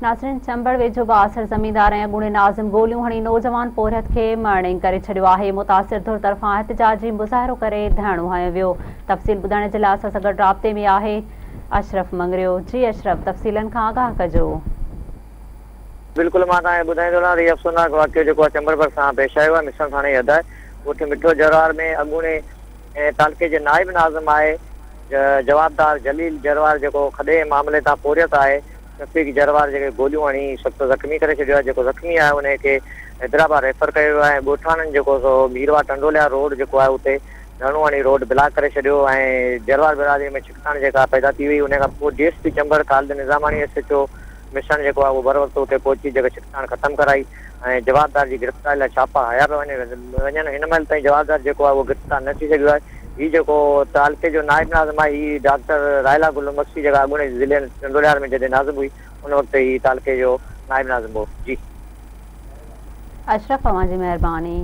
ناظرين چمبڙ ويجهو بااثر زميندار ۽ اڳوڻي ناظم گوليون هڻي نوجوان پورهيت کي مرڻينگ ڪري ڇڏيو آهي، متاثر ڌر طرفان احتجاجي مظاهرو ڪري ڌرڻو هنيو ويو، تفصيل ٻڌائڻ جي لاء اسان سان گڏ رابطي ۾ آهي اشرف مڱريو، جي اشرف تفصيلن کان آگاهه ڪجو. بلڪل مان توهان کي ٻڌائيندو رهان ته هي افسوناڪ واقعو جيڪو آهي چمبڙ ڀرسان پيش آيو آهي مسڻ ٿاڻي جي حد آهي ڳوٺ مٺو جروار ۾ اڳوڻي تعلقي جي نائب ناظم آهي جوابدار جليل جروار جيڪو کڏي معاملي تان پورهيت آهي شفيق جروار جيڪي گوليون هڻي سخت زخمي ڪري ڇڏيو آهي جيڪو زخمي آهي انهي کي حيدرآباد ريفر ڪيو ويو آهي ۽ ڳوٺاڻن جيڪو سو ميرواهه ٽنڊوليار روڊ جيڪو آهي اتي ڌرڻو هڻي روڊ بلاڪ ڪري ڇڏيو ۽ جروار برادري ۾ ڇڪتاڻ جيڪا پيدا ٿي وئي انهي کان پوء D S P Chambar Khalid Nizamani S H O Missan جيڪو آهي اهو بروقت اتي پهچي جيڪا ڇڪتاڻ ختم ڪرائي ۽ جوابدار جي گرفتاري لاء ڇاپا هنيا پيا وڃن هن مهل تائين جوابدار جيڪو آهي اهو گرفتار نه ٿي سگهيو آهي هي جيڪو تعلقي جو نائب ناظم آهي هي ڊاڪٽر راحيلا گل مگسي جيڪا اڳوڻي ضلعي ٽنڊولهيار ۾ جڏهن ناظم هئي ان وقت هي تعلقي جو نائب ناظم هو جي. اشرف اوهان جي مهرباني.